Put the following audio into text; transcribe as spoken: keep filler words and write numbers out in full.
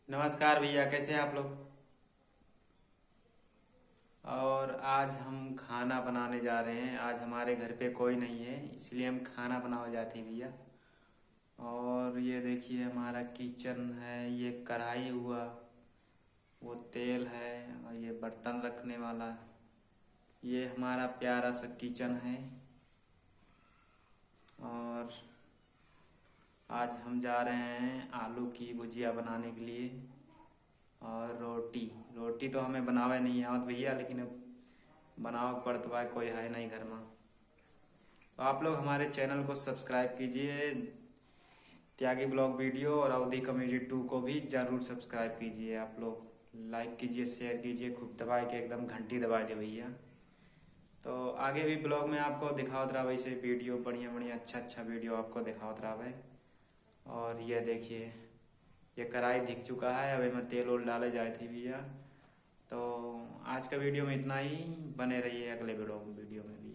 नमस्कार भैया, कैसे हैं आप लोग? और आज हम खाना बनाने जा रहे हैं। आज हमारे घर पे कोई नहीं है, इसलिए हम खाना बनावे जाते हैं भैया। और ये देखिए, हमारा किचन है, ये कढ़ाई हुआ, वो तेल है, और ये बर्तन रखने वाला, ये हमारा प्यारा सा किचन है। और आज हम जा रहे हैं आलू की भुजिया बनाने के लिए। और रोटी, रोटी तो हमें बनावे नहीं आवत भैया, लेकिन अब बनावे के पड़त बा, कोई है नहीं घर में। तो आप लोग हमारे चैनल को सब्सक्राइब कीजिए, त्यागी ब्लॉग वीडियो और अवधी कॉमेडी टू को भी ज़रूर सब्सक्राइब कीजिए। आप लोग लाइक कीजिए, शेयर कीजिए, खूब दबाए के एकदम घंटी दबाए दे भैया। तो आगे भी ब्लॉग में आपको दिखावत रहबे ऐसे वीडियो, बढ़िया बढ़िया अच्छा अच्छा वीडियो आपको दिखावत रहबे। और ये देखिए, ये कढ़ाई धिक चुका है, अब एमे तेल ओल डाले जाए थी भैया। तो आज का वीडियो में इतना ही, बने रहिए अगले वीडियो वीडियो में भी।